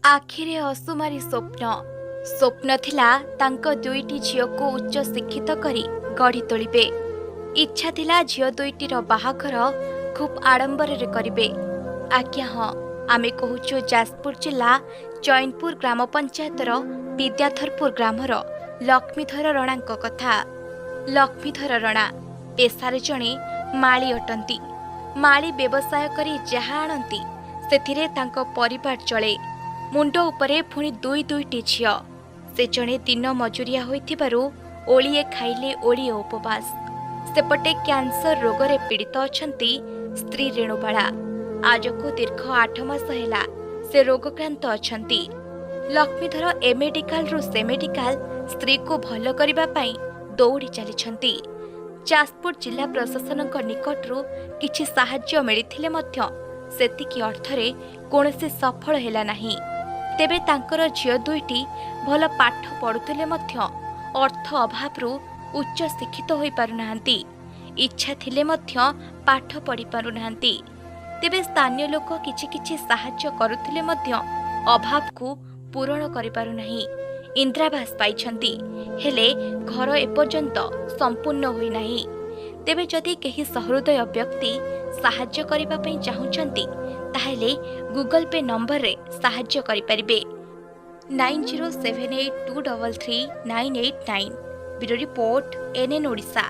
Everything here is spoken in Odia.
ଆଖିରେ ଅସୁମାରୀ ସ୍ୱପ୍ନ। ସ୍ୱପ୍ନ ଥିଲା ତାଙ୍କ ଦୁଇଟି ଝିଅକୁ ଉଚ୍ଚ ଶିକ୍ଷିତ କରି ଗଢ଼ି ତୋଳିବେ। ଇଚ୍ଛା ଥିଲା ଝିଅ ଦୁଇଟିର ବାହାଘର ଖୁବ୍ ଆଡ଼ମ୍ବରରେ କରିବେ। ଆଜ୍ଞା ହଁ, ଆମେ କହୁଛୁ ଯାଜପୁର ଜିଲ୍ଲା ଚୈନପୁର ଗ୍ରାମ ପଞ୍ଚାୟତର ବିଦ୍ୟାଧରପୁର ଗ୍ରାମର ଲକ୍ଷ୍ମୀଧର ରଣାଙ୍କ କଥା। ଲକ୍ଷ୍ମୀଧର ରଣା ପେଶାରେ ଜଣେ ମାଳି ଅଟନ୍ତି। ମାଳି ବ୍ୟବସାୟ କରି ଯାହା ଆଣନ୍ତି, ସେଥିରେ ତାଙ୍କ ପରିବାର ଚଳେ। ମୁଣ୍ଡ ଉପରେ ପୁଣି ଦୁଇ ଦୁଇଟି ଝିଅ। ସେ ଜଣେ ଦିନ ମଜୁରିଆ ହୋଇଥିବାରୁ ଓଳିଏ ଖାଇଲେ ଓଳିଏ ଉପବାସ। ସେପଟେ କ୍ୟାନ୍ସର ରୋଗରେ ପୀଡ଼ିତ ଅଛନ୍ତି ସ୍ତ୍ରୀ ରେଣୁବାଳା। ଆଜକୁ ଦୀର୍ଘ 8 ମାସ ହେଲା ସେ ରୋଗକ୍ରାନ୍ତ ଅଛନ୍ତି। ଲକ୍ଷ୍ମୀଧର ଏ ମେଡିକାଲରୁ ସେ ମେଡିକାଲ ସ୍ତ୍ରୀକୁ ଭଲ କରିବା ପାଇଁ ଦୌଡ଼ି ଚାଲିଛନ୍ତି। ଯାଜପୁର ଜିଲ୍ଲା ପ୍ରଶାସନଙ୍କ ନିକଟରୁ କିଛି ସାହାଯ୍ୟ ମିଳିଥିଲେ ମଧ୍ୟ ସେତିକି ଅର୍ଥରେ କୌଣସି ସଫଳ ହେଲା ନାହିଁ। ତେବେ ତାଙ୍କର ଝିଅ ଦୁଇଟି ଭଲ ପାଠ ପଢ଼ୁଥିଲେ ମଧ୍ୟ ଅର୍ଥ ଅଭାବରୁ ଉଚ୍ଚ ଶିକ୍ଷିତ ହୋଇପାରୁନାହାନ୍ତି। ଇଚ୍ଛା ଥିଲେ ମଧ୍ୟ ପାଠ ପଢ଼ିପାରୁନାହାନ୍ତି। ତେବେ ସ୍ଥାନୀୟ ଲୋକ କିଛି କିଛି ସାହାଯ୍ୟ କରୁଥିଲେ ମଧ୍ୟ ଅଭାବକୁ ପୂରଣ କରିପାରୁନାହିଁ। ଇନ୍ଦିରାବାସ ପାଇଛନ୍ତି, ହେଲେ ଘର ଏପର୍ଯ୍ୟନ୍ତ ସମ୍ପୂର୍ଣ୍ଣ ହୋଇନାହିଁ। ତେବେ ଯଦି କେହି ସହୃଦୟ ବ୍ୟକ୍ତି ସାହାଯ୍ୟ କରିବା ପାଇଁ ଚାହୁଁଛନ୍ତି, ତାହେଲେ ଗୁଗଲ ପେ ନମ୍ବରରେ ସାହାଯ୍ୟ କରିପାରିବେ, 9078233989। Bureau report, NN Odisha.